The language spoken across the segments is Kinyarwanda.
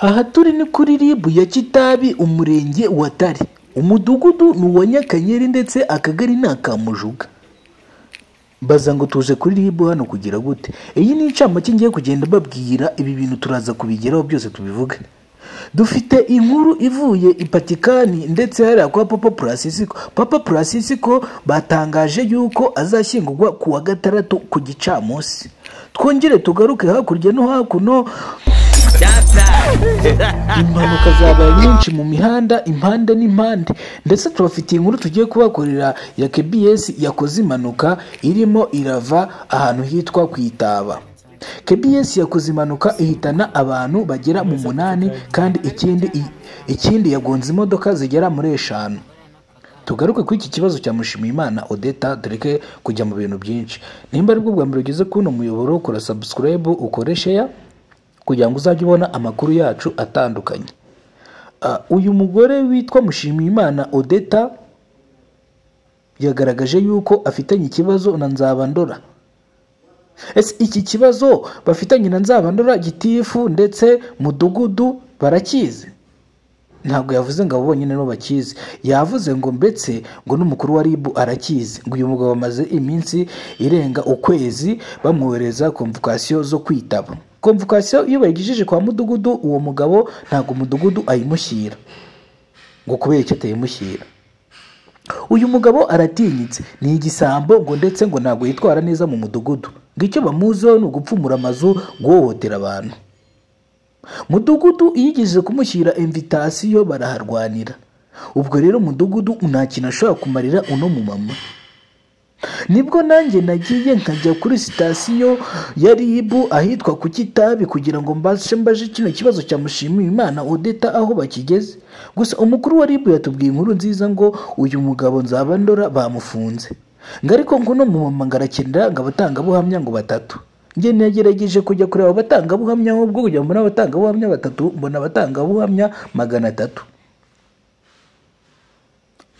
Aha turi ni kuri RIB ya Kitabi, umurenge wa Tare, umudugudu ni uwa Nyakanyeri ndetse akagari ni aka Mujuga. Baza ngo tuje kuri RIB hano kugira gute? Iyi ni incamake ngiye kugenda babwira, ibi bintu turaza kubigeraho byose tubivuge. Dufite inkuru ivuye i Patikani ndetse hariya kwa Papa Francisco. Papa Francisco batangaje yuko azashyingurwa ku wa gatandatu ku gicamunsi. Twongere tugaruke hakurya no hakuno. Impanuka zabaye nyinshi mu mihanda impande n'impande, ndetse tubafitiye inkuru tugiye kubakorera ya KBS yakoze impanuka irimo irava ahantu hitwa ku Itaba. KBS yakoze impanuka ihitana abantu bagera mu 8, kandi ikindi yagonze imodoka zigera muri 5. Tugaruke kuri iki kibazo cya Mushimiyimana Odetta, tureke kujya mu bintu byinshi. Nimba aribwo bwa mbere ugeze kuri uno muyoboro, kora subscribe, ukore share kugira ngo uzajye ubona amakuru yacu atandukanye. Uyu mugore witwa Mushimiyimana Odetta yagaragaje yuko afitanye ikibazo na Nzabandora. Ese iki kibazo bafitanye na Nzabandora, gitifu ndetse mudugudu barakizi? Ntabwo yavuze ngo abo bonyine nibo bakizi, yavuze ngo mbetse ngo n'umukuru wa RIB arakizi. Ngo uyu mugabo amaze iminsi irenga ukwezi bamwohereza convocation zo kwitaba. Convocation iyo bayigejeje kwa mudugudu, uwo mugabo ntabwo mudugudu ayimushyira. Ngo kubera icyo atayimushyira, uyu mugabo aratinyitse, ni igisambo, ngo ndetse ngo ntabwo yitwara neza mu mudugudu. Ngo icyo bamuziho ni ugupfumura amazu, guhohotera abantu. Mudugudu iyo igeze kumushyira invitation baraharwanira. Ubwo rero mudugudu nta kintu ashobora kumarira uno mumama. Nibwo nanjye nagiye nkajya kuri sitasiyo ya RIB ahitwa ku Kitabi kugira ngo mbashe mbaje kino kibazo cya Mushimiyimana Odetta aho bakigeze. Gusa umukuru wa RIB yatubwiye inkuru nziza ngo uyu mugabo Nzabandora bamufunze. Ngo ariko ngo uno mumama ngo arakenera ngo abatangabuhamya ngo 3. Njye nagerageje kujya kureba abatangabuhamya, ahubwo kugira ngo mbone abatangabuhamya 3, mbona abatangabuhamya 300.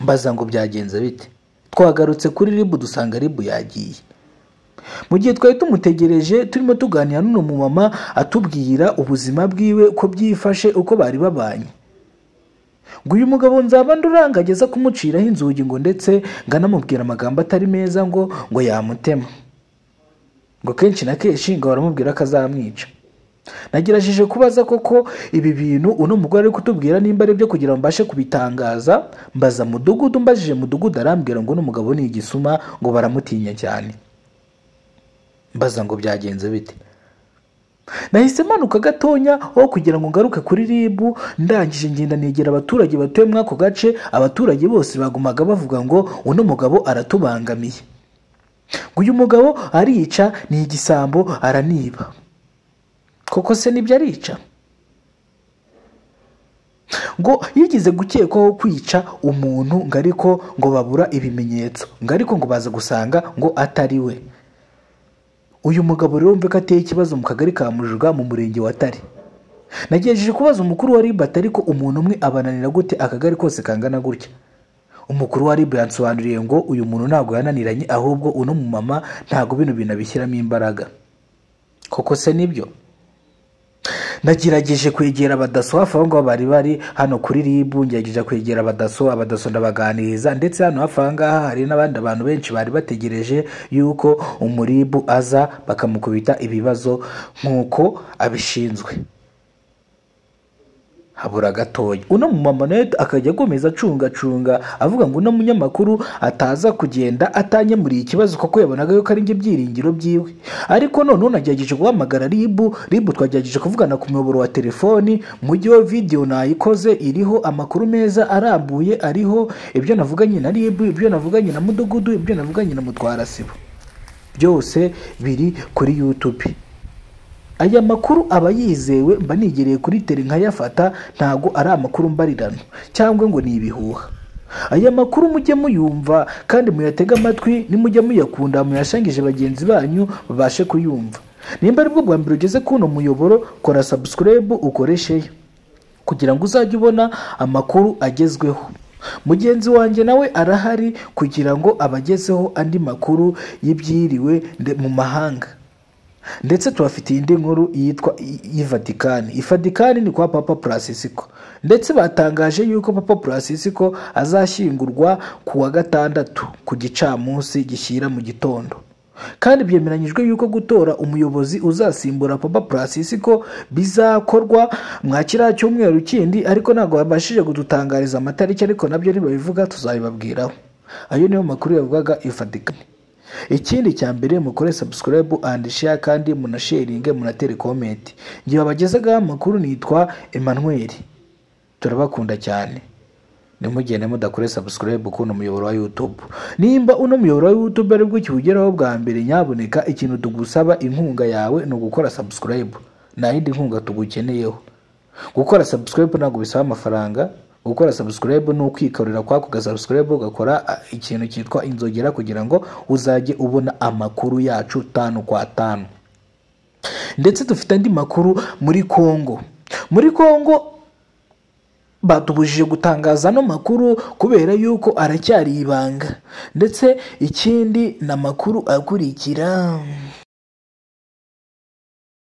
Mbaza ngo byagenze bite? Twagarutse kuri RIB dusanga RIB yagiye. Mu gihe twari tumutegereje turimo tuganira n'uno mumama atubwira ubuzima bwiwe uko byifashe, uko bari babanye. Ngo uyu mugabo Nzabandora ngo ageze kumuciraho inzugi, ngo ndetse ngo anamubwira amagambo atari meza, ngo yamutema. Ngo kenshi na kenshi ngo baramubwira ko azamwica. Nagerageje kubaza koko ibi bintu uno mugore ari kutubwira nimba ari byo kugira ngo mbashe kubitangaza. Mbaza mudugudu, mbajije mudugudu arambwira ngo uno mugabo ni igisuma, ngo baramutinya cyane. Mbaza ngo byagenze bite? Nahise manuka gatonya aho kugira ngo ngaruke kuri RIB, ndangije ngenda negera abaturage batuye muri ako gace. Abaturage bose bagumaga bavuga ngo uno mugabo aratubangamiye, ngo uyu mugabo arica, ni igisambo, araniba. Koko se nibyo arica? Ngo yigeze gukekwaho kwica umuntu, ngo ariko ngo babura ibimenyetso, ngo ariko ngo baza gusanga ngo atari we. Uyu mugabo rero mve ko ateye ikibazo mu kagari ka Mujuga mu murenge wa Tare. Nagerageje kubaza umukuru wa RIB ariko umuntu umwe abananira gute akagari kose kangana gutya? Umukuru wa RIB yansobanuriye ngo uyu muntu ntabwo yananiranye, ahubwo uno mumama ntabwo bino bintu abishyiramo imbaraga. Koko se nibyo? Nagerageje kwegera abadaso hafi aho ngaho bari bari hano kuri RIB, ngerageje kwegera abadaso ndabaganiriza, ndetse hano hafi aha ngaha hari n'abandi bantu benshi bari bategereje yuko umuribu aza bakamukubita ibibazo nk'uko abishinzwe. Habura gatoya uno mumama nawe akajya agomeza acungacunga avuga ngo uno munyamakuru ataza kugenda atanyemuriye ikibazo, kuko yabonaga yuko ari njye byiringiro byiwe. Ariko none nagerageje guhamagara RIB, RIB twagerageje kuvugana ku muyoboro wa telefoni, mu gihe video nayikoze iriho amakuru meza arambuye, ariho ibyo navuganye na RIB, ibyo navuganye na mudugudu, ibyo navuganye na mutwarasibo, byose biri kuri YouTube. Aya makuru aba yizewe, mba nigereye kuri tele nkayafata, ntago ari amakuru mbarirano cyangwa ngo ni ibihuha. Aya makuru mujye muyumva kandi muyatega amatwi, nimujye muyakunda muyashangije bagenzi banyu babashe kuyumva. Nimba aribwo bwa mbere ugeze kuno muyoboro, kora subscribe, ukore share kugira ngo uzajye ubona amakuru agezweho. Mugenzi wanjye nawe arahari kugira ngo abagezeho andi makuru y'ibyiriwe mu mahanga. Ndetse tubafitiye indi nkuru yitwa iy'Ivatikani. Ivatikani ni kwa Papa Francisco, ndetse batangaje yuko Papa Francisco azashyingurwa ku wa gatandatu ku gicamunsi gishyira mu gitondo. Kandi byemeranyijwe yuko gutora umuyobozi uzasimbura Papa Francisco bizakorwa mwa kiriya cyumweru kindi, ariko ntabwo babashije kudutangariza amatariki, ariko nabyo nibabivuga tuzabibabwiraho. Ayo niyo makuru yavugaga Ivatikani. Ikindi cya mbere, mukore subscribe and share, kandi munasharinge, munatere comment. Ngiye babagezagaho amakuru nitwa Emmanuel, turabakunda cyane. Ntimugende mudakore subscribe kuno muyoboro wa YouTube. Nimba uno muyoboro wa YouTube aribwo ukiwugeraho bwa mbere, nyaboneka ikintu tugusaba inkunga yawe ni ugukora subscribe, nta yindi nkunga tugukeneyeho. Gukora subscribe ntabwo bisaba amafaranga. Gukora subscribe ni ukwikorera kwako ga subscribe, ugakora ikintu cyitwa inzogera kugira ngo uzajye ubona amakuru yacu tanu kwa tanu. Ndetse dufite andi makuru muri Congo. Muri Congo batubujije gutangaza ano makuru kubera yuko aracyari ibanga. Ndetse ikindi ni amakuru akurikira.